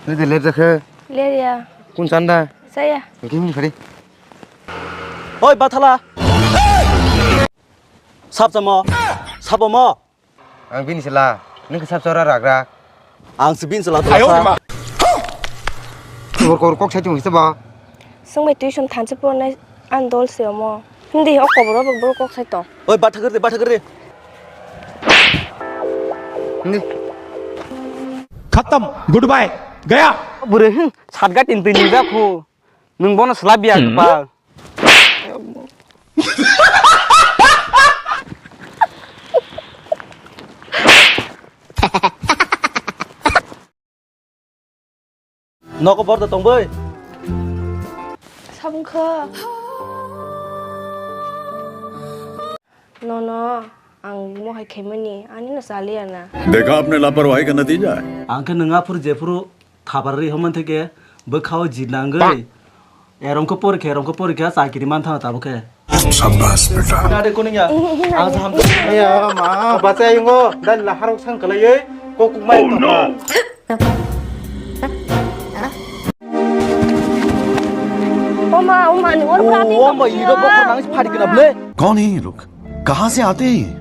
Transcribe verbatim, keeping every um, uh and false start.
Nini de ler jakhe. Ler ya. Kun chanda. Saya. Gini khari. Oi, bathala. Sap chamo. Sapomo. Ang bini sila. Nini sap chora ragra. Ang si bini sila. Ayo, ma. Kor kor kok sai tung saba. Sung mai tuition thanse pornai. An dol se omo. Hindi o kobor o bor kok sai to. Oi, batha kar de, batha kar de. Hindi. Khatam, goodbye, gaya. Bure, hmm, satga tin tin ni jakhu. Nung bono sla biya kepal. Nogo borda tong bai. Sabung kha. Nono, ang mohai khaimani, ani no saliya na. देखा आपने लापरवाही का नतीजा है। Ang khe nung aphuru jephuru thabar ri homan theke bwkhao jinangwi. Erong khe porikha, erong khe porikha, chakiri man thana tabuk khe. Shabash beta. Nade kuning ya? Ang sa ham. Iya, ma, bacha yungo, dan laharok sang kalai, kokuk mai. Oh, no. Oma, oma, ni or prati. Oma, iro bokor nang phari kena ble. कौन है ये लोग? कहाँ से आते हैं ये?